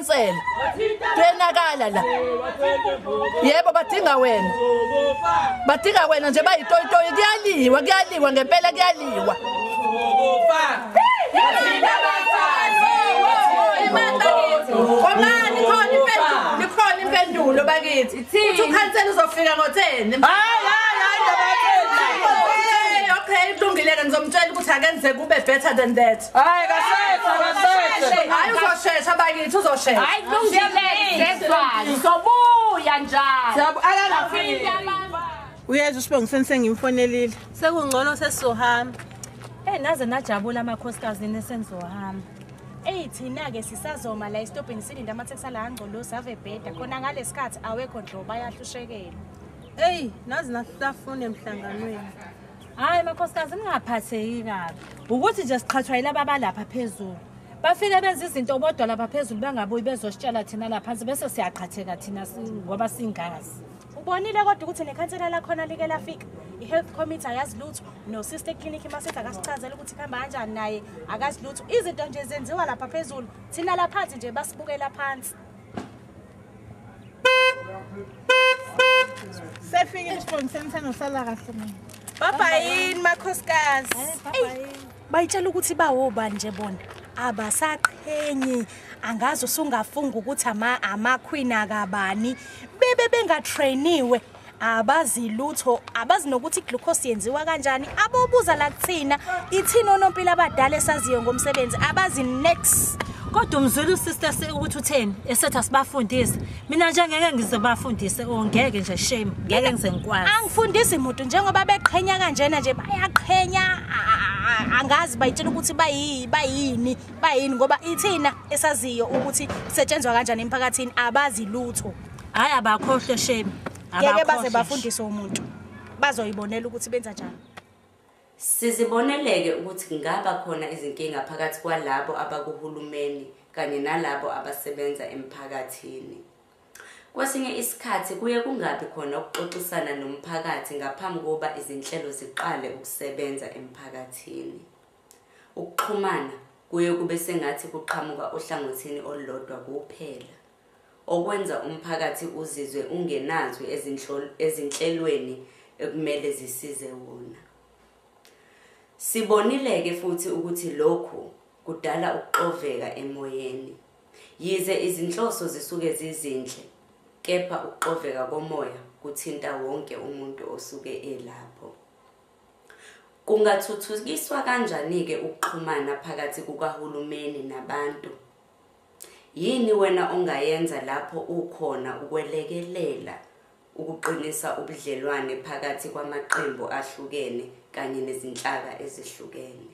ikhansela. Kuyenakala la. Yebo badinga wena. Badinga wena nje bayitoyitoyi kuyaliwa, kuyaliwa ngempela kuyaliwa. Komani khona impendulo, ikhona impendulo bakithi. Uthi ukhansela uzofika ngo-10. Hayi hayi hayi ndaba Okay, kulungile-ke ngizomtshela ukuthi akenze kube better than that. Hayi kasethe kasethe. Hayi uzoshesha bakithi uzoshesha. Hayi kulungile sezwayo. Sobuya njalo. Siyabo akangafiki. Uyezwa uSibongiseni sengimfonelile. Sekungcono sesizohamba. Naze najabula amakhosikazi nesenizohamba. Thina ke sisazoma la esitobhini silinde amatheksi ala angcolo save bheda khona ngalesikhathi awekho nhlobo bayahlushekela. Ey, nazi nahlafuna emhlanganweni. Hayi makhosikazi ningaphatheki kabi. Ukuthi nje siqhathwa yilaba abalapha phezulu. Bafike benza izinto bodwa lapha phezulu bengabuyi bezositshala thina lapha phansi bese siyaqhatheka thina ngoba singazi. Ubonile kodwa ukuthi nekhansela lakhona like lafika. I-health committee ayazi lutho, no-sister clinic masethi akasichazela ukuthi kuhamba kanjani naye akazi lutho. Izinto nje zenziwa lapha phezulu, thina laphansi nje basibukela phansi. Sefikile isibongiseni senosala kahle mina. Baba yini makhosikazi? Bayitshela ukuthi bawobani nje bona. Abasaqhenyi angazi usungafunga ukuthi ama-queen akabani bebe bengatrainiwe abazi lutho abazi nokuthi iglucose yenziwa kanjani abobuza la kuthina ithina onompilo abadala esaziyo ngomsebenzi abazi next. Kodwa umzulu sister ukuthi utheni esethi asibafundise. Mina nje ngeke ngizobafundise ongeke nje shame ngeke ngize ngikwazi. Angifundisi umuntu njengoba beqhenya kanjena nje bayaqhenya angazi bayitshela ukuthi bayini bayini ngoba ithina esaziyo ukuthi kusetshenzwa kanjani emphakathini abazi lutho. Hayi abakhohle shame. Ngeke baze bafundise umuntu bazoyibonela ukuthi benza njani. Siziboneleke ukuthi kungaba khona izinkinga phakathi kwalabo abakuhulumeni kanye nalabo abasebenza emphakathini. Kwesinye isikhathi kuye kungabi khona ukuxoxisana nomphakathi ngaphambi kokuba izinhlelo ziqale ukusebenza emphakathini. Ukuxhumana kuye kube sengathi kuqhamuka ohlangothini olulodwa kuphela, okwenza umphakathi uzizwe ungenazwi ezinhlelweni ekumele zisize wona. Sibonileke futhi ukuthi lokhu kudala ukuxoveka emoyeni. Yize izinhloso zisuke zizinhle, kepha ukuxoveka komoya kuthinta wonke umuntu osuke elapho. Kungathuthukiswa kanjani-ke ukuxhumana phakathi kukahulumeni nabantu? Yini wena ongayenza lapho ukhona ukwelekelela ukuqinisa ubudlelwane phakathi kwamaqembu ahlukene kanye nezinhlaka ezihlukene?